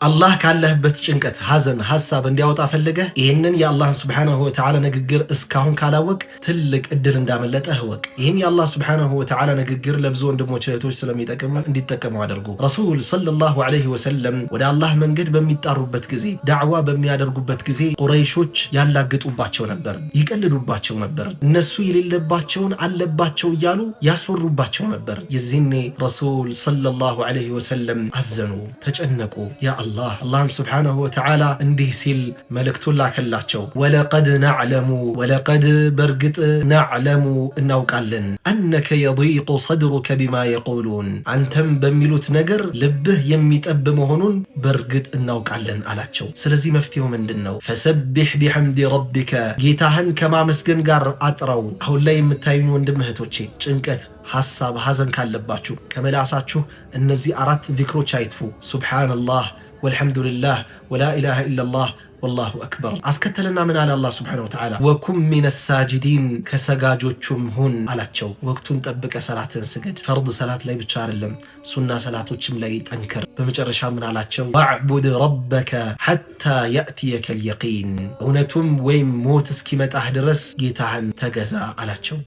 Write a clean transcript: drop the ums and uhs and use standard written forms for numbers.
አላህ ካለህበት ጭንቀት፣ ሐዘን፣ ሐሳብ እንዲያወጣ ፈልገህ ይህንን የአላህን ስብሓነሁ ወተዓላ ንግግር እስካሁን ካላወቅ ትልቅ እድል እንዳመለጠህ እወቅ። ይህም የአላህ ስብሓነሁ ወተዓላ ንግግር ለብዙ ወንድሞች እህቶች ስለሚጠቅም እንዲጠቀሙ አድርጉ። ረሱል ሰለላሁ ዐለይሂ ወሰለም ወደ አላህ መንገድ በሚጣሩበት ጊዜ፣ ዳዕዋ በሚያደርጉበት ጊዜ ቁረይሾች ያላግጡባቸው ነበር፣ ይቀልዱባቸው ነበር። እነሱ የሌለባቸውን አለባቸው እያሉ ያስወሩባቸው ነበር። የዚህኔ ረሱል ሰለላሁ ዐለይሂ ወሰለም አዘኑ፣ ተጨነቁ። ያ አላህ፣ አላህም ስብሓነሁ ወተዓላ እንዲህ ሲል መልእክቱን ላከላቸው። ወለቀድ ነዕለሙ፣ ወለቀድ በእርግጥ፣ ነዕለሙ እናውቃለን፣ አነከ የዲቁ ሰድሩከ ቢማ የቁሉን አንተም በሚሉት ነገር ልብህ የሚጠብ መሆኑን በእርግጥ እናውቃለን አላቸው። ስለዚህ መፍትሄው ምንድን ነው? ፈሰቢሕ ቢሐምዲ ረቢከ ጌታህን ከማመስገን ጋር አጥረው። አሁን ላይ የምታዩኝ ወንድም እህቶቼ ጭንቀት፣ ሐሳብ፣ ሐዘን ካለባችሁ ከመላሳችሁ እነዚህ አራት ዚክሮች አይጥፉ። ሱብሓነላህ ወልሐምዱሊላህ ወላ ኢላሃ ኢለላህ ወላሁ አክበር። አስከተለና ምን አለ አላህ ስብሐነሁ ወተዓላ? ወኩን ሚነ ሳጅዲን ከሰጋጆቹም ሁን አላቸው። ወቅቱን ጠብቀ ሰላትን ስገድ። ፈርድ ሰላት ላይ ብቻ አይደለም፣ ሱና ሰላቶችም ላይ ጠንክር። በመጨረሻ ምን አላቸው? ወዕቡድ ረበከ ሐታ የእትየከ ልየቂን እውነቱም ወይም ሞት እስኪመጣህ ድረስ ጌታህን ተገዛ አላቸው።